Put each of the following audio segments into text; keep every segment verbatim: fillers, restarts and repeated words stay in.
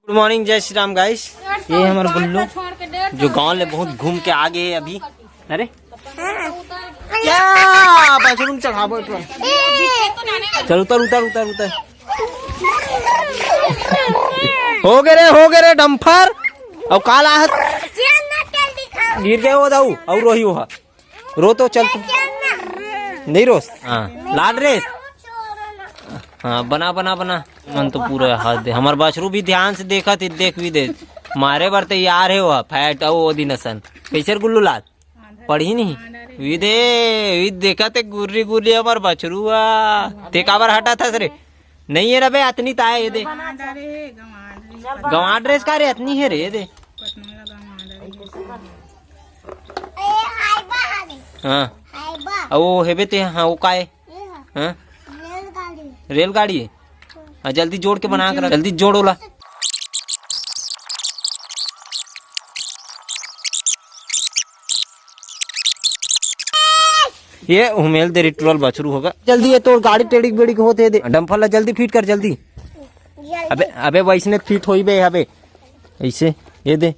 गुड morning, जय श्री राम गाइस। ये हमर गुल्लू जो गांव ले बहुत घूम के आ गे हे अभी। अरे क्या बाथरूम चढ़ाबो तो। चल उतर उतर उतर उतर। हो गे रे, हो गे रे डंफर। अउ काला हत गिर गे हो दाऊ। अउ रोही हो हा। रो तो चल तू। नहीं रोस। हाँ लाड रे। हाँ बना बना बना। मन तो पूरा हाथ दे। हमर बछरू भी ध्यान से देखत हे, देख भी दे। मारे बर तैयार हे वो फैट अउ वो दिन असन। कैसे गुल्लू लाल? पढ़ी नहीं। विदे विद देखत हे गुर्री गुर्री हमर बछरू हा। ते काबर हटा थस रे? नहीं हे रबे अतनी ताय ये दे। गंवा ड्रेस का रे अतनी हे रे ये दे। हाँ। अउ वो हेबे ते हाँ वो काय? हाँ। रेलगाड़ी हे। हाँ जल्दी जोड़ के बना कर जल्दी जोड़ ओला। ये हुमेल दे रिटुअल बछरू होगा। जल्दी ये तोर गाड़ी टेढ़ी बेढ़ी होत हे दे। डंफर ला जल्दी फिट कर जल्दी। अबे अबे वैसने फिट होई बे अबे। ऐसे ये दे।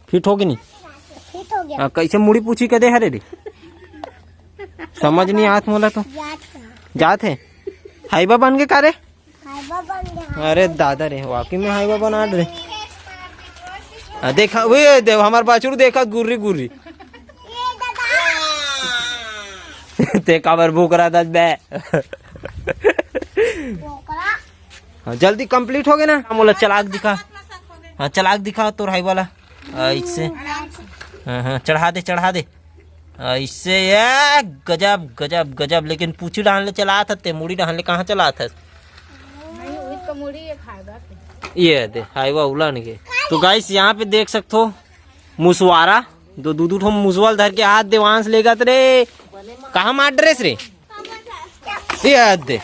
फिट हो कि नहीं? फिट हो गया। हाँ, कैसे मुड़ी पूछी कदे हरे रे? समझ नहीं आत मोला तो। जात का। जात हे। हाईवा बन के का रे? हाईवा बन गया। अरे दादा रे वाकई में हाईवा बना रे। हाँ, देखा वो देव हमर बछरू देखा गुर्री गुर्री। ये दादा। ते काबर भूख रहा दस बे। बोकरा। हाँ जल्दी कंप्लीट हो गे ना। मोला चलाक दिखा। हाँ चलाक दिखा तोर हाईवा ला। ऐसे। हाँ हाँ चढ़ा दे चढ़ा दे। ऐसे ये गजब गजब गजब। लेकिन पूछी डाहन ले चलात हस ते मुड़ी डाहन ले कहाँ चलात हस? ये दे हाईवा उलन के। तो गाइस यहाँ पे देख सकथो मुसवारा दो दू दू ठो मुसवा ल धर के हाथ देवांश लेगत रे। कहाँ मार ड्रेस रे? ये दे।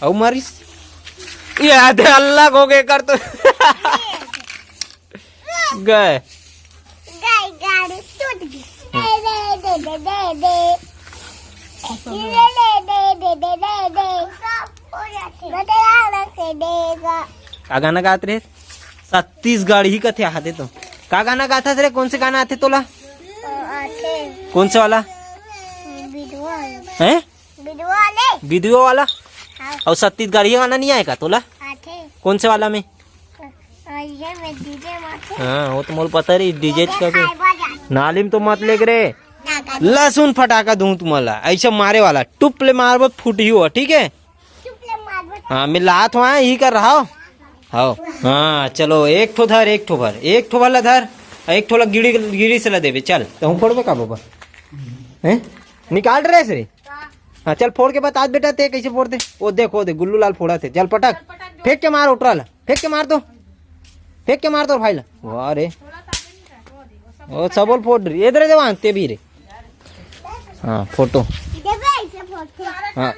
अउ मारिस। ये दे अल्लाह को के कर तो। गए। गए गाड़ी टूट गई। दे दे दे दे दे दे। दे दे दे दे दे दे दे। सब हो जाते। बदला रख देगा। का गाना गात रहे? छत्तीसगढ़ ही कथे आते तो। का गाना गाथस रे? कौन से गाना आते तोला? आते। कौन से वाला? विधवा। हैं? विधवा वाले। विधवा वाला? हाँ। अउ छत्तीसगढ़िया गाना नहीं आए का तोला? आते। कौन से वाला में? ये में डीजे मारते। हाँ वो तो मोला पता रही डीजे का भी। नाली में तो मत लेके रे। लहसुन फटाका दूं तुम्हारा ऐसा मारे वाला टुप ले मारबो फूट ही हो ठीक है। हाँ मैं लात हुआ ही कर रहा। हाँ हाँ चलो एक ठो धर एक ठो भर एक ठो वाला धर। एक ठो ला गिड़ी गिड़ी से ला देबे चल। तो हूँ फोड़बे का बाबा? हैं? निकाल रहे से। हाँ चल फोड़ के बता बेटा ते कैसे फोड़ते। वो देख वो देख गुल्लू लाल फोड़ा थे चल पटक। फेंक के मार उठरा ला फेंक के मार दो। फेंक के मार दो भाई ला। वाह रे। ओ सबोल फोड़ रही इधर देवान ते भी रे। हाँ फोटो। हाँ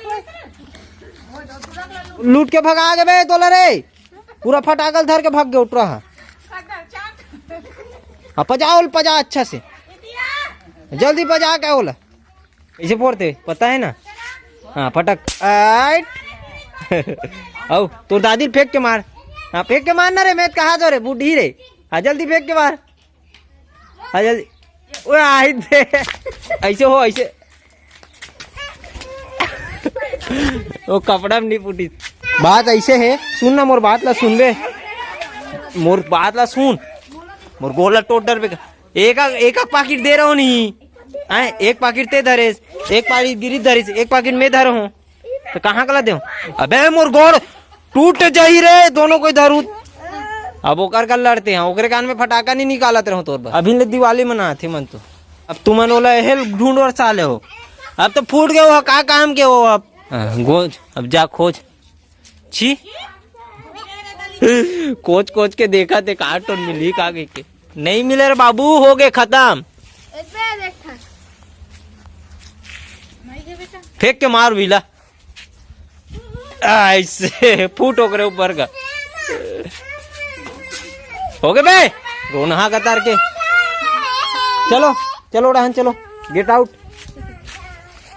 लूट के भगा के बे तोला रे। पूरा फटाकल धर के भाग गए उठ रहा। हाँ पजाओ पजा अच्छा से। जल्दी पजा के ओला। इसे फोड़ते पता है ना। हाँ फटक आइट। आओ तोर दादी फेंक के मार। हाँ फेंक के मार ना रे मैं कहा तो रे बूढ़ी रे। हाँ जल्दी फेंक के मार। हाँ जल्दी। ओ आई दे। ऐसे हो ऐसे। वो कपड़ा में नहीं फूटी। बात ऐसे है सुन ना मोर बात ला सुन बे। मोर बात ला सुन। मोर गोला टोट डर बे। एक एक पाकिट दे रहो नहीं। आए एक पाकिट ते धरेस। एक पाकिट गिरी धरिस एक पाकिट में धरो हूँ। तो कहाँ कला देव? अबे मोर गोड़ टूट जाही रे दोनों कोई धरू। अब ओकर का लड़ते हैं ओकरे कान में फटाका नहीं निकालत रहो तोर बर। अभी ले दिवाली मनाथे मन तो। अब तुमन ओला हेल ढूंढ और साले हो। अब तो फूट गए हो का काम के हो अब। हाँ, गोज अब जा खोज। छी। कोच कोच के देखा ते का टोन मिली का के। नहीं मिले रे बाबू हो गए खत्म। फेंक के मार विला। ऐसे फूट ओकरे ऊपर का। हो गए बे। रोनहा का तार के। चलो चलो रहन चलो। Get out.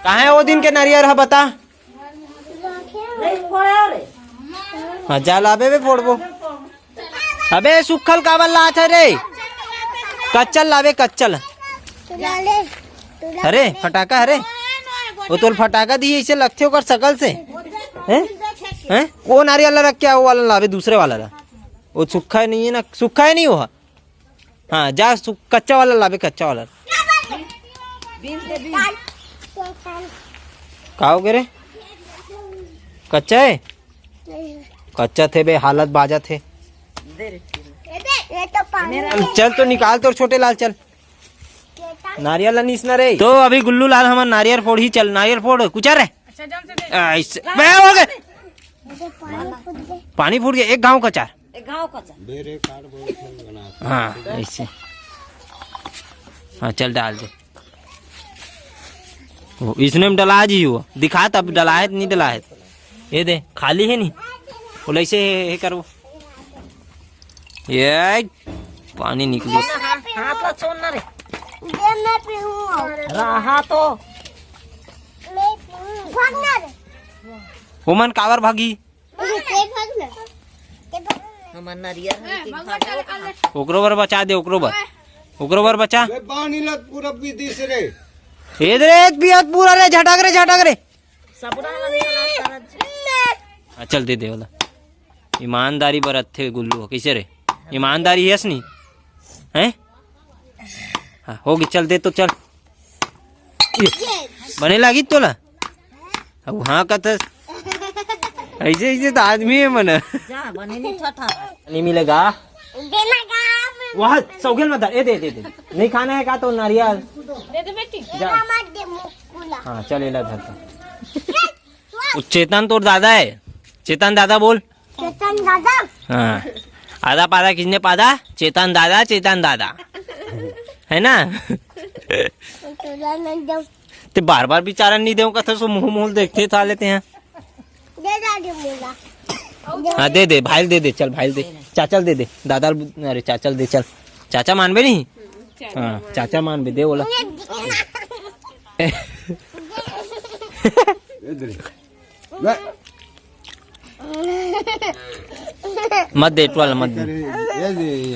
कहाँ है वो दिन के नरियर है बता। हाँ, जा लाबे बे, फोड़बो। अबे, सुखल काबर लात हे रे? कच्चल लाबे, कच्चल। अरे, फटाका हरे। वो तोल फटाका दिए, इसे लगथे ओकर शकल से। हैं? हैं? वो नारियल ला रख के आओ, वाला लाबे, दूसरे वाला ला। वो सूखा नहीं है ना, सूखा ही नहीं हुआ। हाँ, जा सु-, कच्चा वाला लाबे, कच्चा वाला। का हो गे रे? कच्चा है? कच्चा थे बे, हालत बाजा थे। ये तो पानी। चल, चल तो निकाल तोर छोटे लाल, चल। नारियल ला नीस ना रे। तो अभी गुल्लू लाल हमर नारियल फोड़ ही, चल नारियल फोड़, कुचा रे। ऐसे बे हो गए। ये तो पानी फूट गए। पानी फूट गया, एक गांव का चार। एक गांव का चल। हाँ, ऐसे। हाँ, चल डाल दे। वो इसने में डला जी, वो दिखा तब डला है, नहीं डला है। ये दे, खाली है नहीं। बोले ऐसे हे, हे करो। ये पानी निकली। हाथ ला छोड़ ना रे। ये मैं पीऊंगा। रहा तो। मैं पीऊंगा। भागना रे। ओमन काबर भागी? ये भागना। ये भागना। हमर नरियर हरी के भाग। ओकरो बर बचा दे, ओकरो बर, ओकरो बर बचा। बे पानी ला पूरा पीती से रे। ए दे रे, पियत पूरा रे, झटक रे, झटक रे। सबरा वाला निकला सारा। हाँ, चल दे दे वाला। ईमानदारी बरतथे गुल्लू, कैसे रे? ईमानदारी हस नहीं? हैं? हाँ, होगी, चल दे तो चल। ये, बने लागी तोला? अब हाँ कथस। ऐसे, ऐसे तो आदमी है मन। जा बने नहीं ठठा। नहीं मिलेगा। देना का? वहाँ सौगेल मत दे, दे, दे, दे। नहीं खाना है का तो नारियल। ये मत दे मुकुला। हाँ, चल, एला धर। वो चेतन तोर दादा है। चेतन दादा बोल। चेतन दादा। हाँ, आधा पादा किसने पादा? चेतन दादा, चेतन दादा, है ना? तोला नहीं दो। ते बार बार बेचारा नहीं देव कथा सो मुंह मुंह देखते था लेते हैं। दे दादी मुला। हाँ, दे दे भाई, दे दे, चल भाई दे, चाचल दे दे, दादा ल-, अरे चाचल दे, चल। चाचा मानबे नहीं? हाँ, चाचा मानबे, दे बोला। इधर। बे, मत दे, टोल मत दे। करे, ये दे, ये